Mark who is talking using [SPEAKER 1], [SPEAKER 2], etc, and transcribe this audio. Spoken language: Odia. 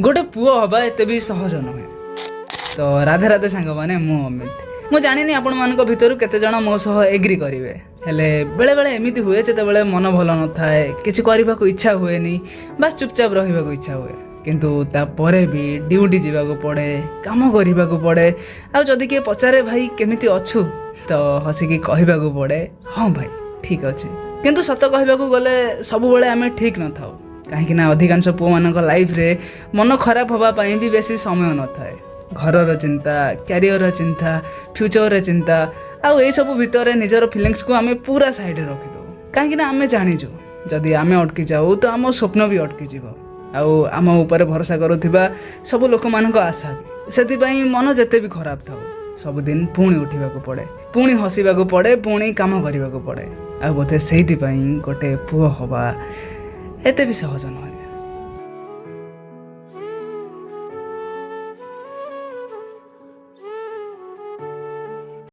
[SPEAKER 1] ଗୋଟେ ପୁଅ ହେବା ଏତେ ବି ସହଜ ନୁହେଁ। ତ ରାଧେ ରାଧେ ସାଙ୍ଗମାନେ, ମୁଁ ଅମିତ। ମୁଁ ଜାଣିନି ଆପଣମାନଙ୍କ ଭିତରୁ କେତେଜଣ ମୋ ସହ ଏଗ୍ରି କରିବେ, ହେଲେ ବେଳେବେଳେ ଏମିତି ହୁଏ, ଯେତେବେଳେ ମନ ଭଲ ନଥାଏ, କିଛି କରିବାକୁ ଇଚ୍ଛା ହୁଏନି, ବାସ୍ ଚୁପଚାପ ରହିବାକୁ ଇଚ୍ଛା ହୁଏ। କିନ୍ତୁ ତାପରେ ବି ଡ୍ୟୁଟି ଯିବାକୁ ପଡ଼େ, କାମ କରିବାକୁ ପଡ଼େ। ଆଉ ଯଦି କିଏ ପଚାରେ, "ଭାଇ, କେମିତି ଅଛୁ?" ତ ହସିକି କହିବାକୁ ପଡ଼େ, "ହଁ ଭାଇ, ଠିକ୍ ଅଛି।" କିନ୍ତୁ ସତ କହିବାକୁ ଗଲେ ସବୁବେଳେ ଆମେ ଠିକ୍ ନଥାଉ, କାହିଁକି ନା ଅଧିକାଂଶ ପୁଅମାନଙ୍କ ଲାଇଫରେ ମନ ଖରାପ ହେବା ପାଇଁ ବି ବେଶୀ ସମୟ ନଥାଏ। ଘରର ଚିନ୍ତା, କ୍ୟାରିୟରର ଚିନ୍ତା, ଫ୍ୟୁଚରର ଚିନ୍ତା, ଆଉ ଏଇସବୁ ଭିତରେ ନିଜର ଫିଲିଙ୍ଗସକୁ ଆମେ ପୁରା ସାଇଡ଼ରେ ରଖିଦେଉ। କାହିଁକି ନା ଆମେ ଜାଣିଛୁ, ଯଦି ଆମେ ଅଟକି ଯାଉ ତ ଆମ ସ୍ୱପ୍ନ ବି ଅଟକିଯିବ ଆଉ ଆମ ଉପରେ ଭରସା କରୁଥିବା ସବୁ ଲୋକମାନଙ୍କ ଆଶା ବି। ସେଥିପାଇଁ ମନ ଯେତେ ବି ଖରାପ ଥାଉ, ସବୁଦିନ ପୁଣି ଉଠିବାକୁ ପଡ଼େ, ପୁଣି ହସିବାକୁ ପଡ଼େ, ପୁଣି କାମ କରିବାକୁ ପଡ଼େ। ଆଉ ବୋଧେ ସେଇଥିପାଇଁ ଗୋଟେ ପୁଅ ହେବା ଏତେ ବି ସହଜ ନୁହେଁ।